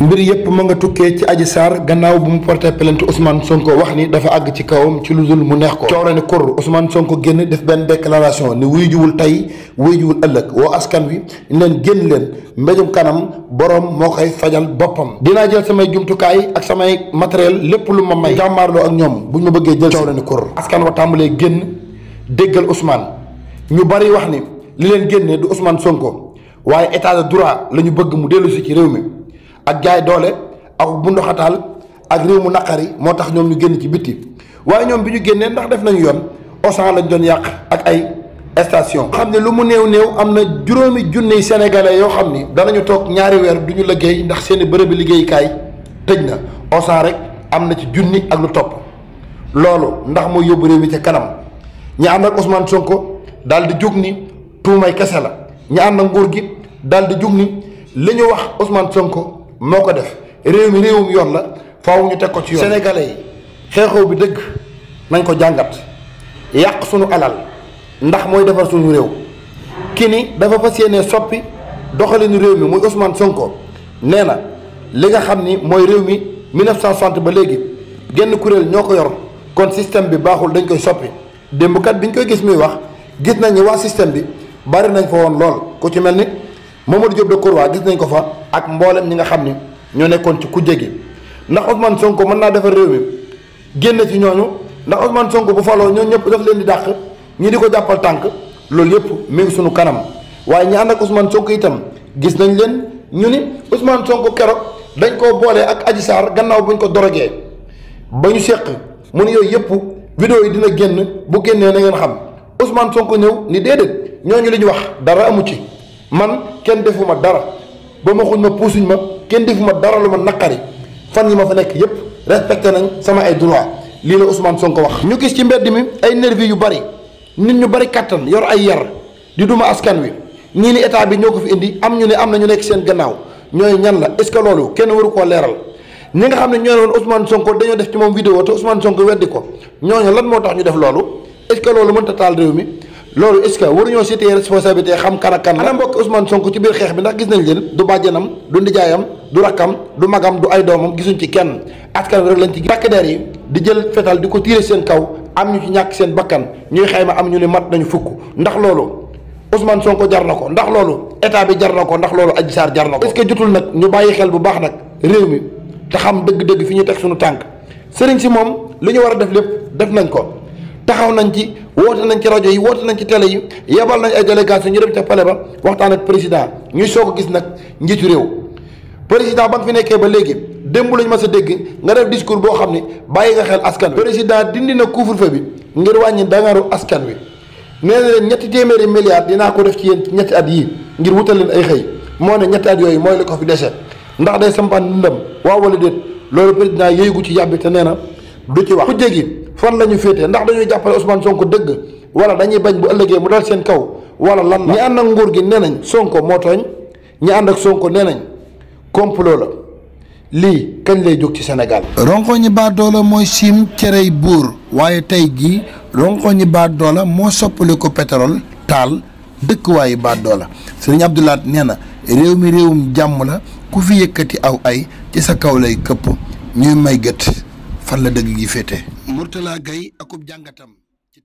mbir yëpp ma nga tukkee ci Adji Sarr gannaaw bu mu porté plainte Ousmane Sonko wax ni dafa àgg ci kawam ci lu dul mu neex ko coow la ni kur Ousmane Sonko génn def benn déclaration ni wuy juwul tey wuy juwul ëllëg woo askan wi leen génn leen mbéjum kanam boroom moo koy fajal boppam. dinaa jël samay jumtukaay ak samay matériel lépp lu ma may jàmmaarloo ak ñoom buñ ma bëggee jël coow la ni kur askan wa tàmbalee génn déggal Ousmane ñu bari wax ni li leen génnee du Ousmane Sonko waaye état de droit la ñu bëgg mu dellu si ci réew mi ak jaay doole ak bunduxataal ak réew mu naqari moo tax ñoom ñu génn ci bitti waaye ñoom bi ñu génnee ndax def nañu yoon Auchan lañ doon yàq ak ay station xam ne lu mu néew am na juróomi junniy sénégalais yoo xam ni danañu toog ñaari weer du ñu liggéey ndax seeni bërëbi liggéeykaay tëj na Auchan rek am na ci junni ak lu topp loolu ndax mooy yóbbu réew mi ca kanam ñi ànd ak Ousmane Sonko daal di jóg ni tuumay kese la ñi ànd ak nguur gi daal di jóg ni li ñu wax Ousmane Sonko moo ko def réew mi réewum yoon la faaw ñu teg ko ci yoon. sénégalais yi xeexoo bi dëgg nañ ko jàngat yàq sunu alal ndax mooy defar suñu réew ki ni dafa fas yéene soppi doxalinu réew mi muy Ousmane Sonko nee na li nga xam ni mooy réew mi 1960 ba léegi genn kuréel ñoo ko yor kon système bi baaxul dañ koy soppi démb kat biñ koy gis muy wax gis nañ ni waa système bi bari nañ fa woon lool ku ci mel ni Mamadou Diop Decroix gis nañ ko fa ak mboolem ñi nga xam ni ñoo nekkoon ci kujje gi ndax Ousmane Sonko mën naa defar réew mi génn ci ñooñu ndax Ousmane Sonko bu faloo ñoo ñëpp daf leen di dàq ñi di ko jàppal tànk loolu yëpp mi ngi suñu kanam waaye ñi ànd ak Ousmane Sonko itam gis nañ leen ñu ni Ousmane Sonko keroog dañ koo boolee ak Adji Sarr gannaaw buñ ko dorogee ba ñu seq mu ne yooyu yëpp vidéo yi dina génn bu génnee na ngeen xam Ousmane Sonko ñëw ni déedéet ñooñu li ñu wax dara amu ci man kenn defuma dara ba ma xuñ ma puusuñ ma kenn defuma dara lu ma naqari fan yi ma fa nekk yëpp respecté nañ sama ay droit lii la Ousmane Sonko wax. ñu gis ci mbedd mi ay nervi yu bari nit ñu bari kattan yor ay yar di duma askan wi ñii ni état bi ñoo ko fi indi am ñu ne am na ñu nekk seen gannaaw ñooy ñan la est-ce que loolu kenn waru koo leeral ñi nga xam ne ñoo ne woon Ousmane Sonko dañoo def ci moom vidéo te Ousmane Sonko weddi ko ñooñu lan moo tax ñu def loolu est-ce que loolu mënta taal réew mi. loolu est-ce que waruñoo citer responsabilité xam kan ak kan la. ana mbokk Ousmane Sonko ci biir xeex bi ndax gis nañ leen du bàjjanam du ndijaayam du rakkam du magam du ay doomam gisuñ ci kenn askan wi rek lañ ci. takk der yi di jël fetal di ko tirer seen kaw am ñu ci ñàkk seen bakkan ñuy xayma am ñu ne mat nañu fukk ndax loolu Ousmane Sonko jar na ko ndax loolu état bi jar na ko ndax loolu Adji Sarr jar na ko. est-ce que jotul nag ñu bàyyi xel bu baax nag réew mi te xam dëgg-dëgg fi ñu teg suñu tànk sëriñ si moom li ñu war a def lépp def nañ ko. taxaw nañ ci woote nañ ci rajo yi woote nañ ci télé yi yebal nañ ay délégation ñu dem ca palais ba waxtaan ak président ñuy soog a gis nag njiitu réew président ba nga fi nekkee ba léegi démb lañ ma sa dégg nga def discours boo xam ne bàyyi nga xel askan wi. président dindi na couvre-feu bi ngir wàññi dangaru askan wi nee na leen ñetti téeméeri milliards dinaa ko def ci yéen ñetti at yii ngir wutal leen ay xëy moo ne ñetti at yooyu mooy li ko fi dese ndax day sampaan ndëm waaw wala déet loolu président yéegu ci yàbbi te nee na du ci wax ku jéggi fan la ñu féetee ndax dañuy jàppale Ousmane Sonko dëgg wala dañuy bañ bu ëllëgee mu dal seen kaw wala lan la. ñi ànd ak nguur gi nee nañ Sonko moo tooñ ñi ànd ak Sonko nee nañ complot la lii kañ lay jóg ci Sénégal. ronkoñi baadoola mooy siim cerey buur waaye tey jii ronkoñi baadoola moo soppali ko pétrole taal dëkkuwaayu baadoola Sëriñ Abdou Lahad nee na réew mi réewum jàmm la ku fi yëkkati aw ay ci sa kaw lay këpp ñuy may gët fan la dëgg gi féete. Mourtala Gaye akub jàngatam ci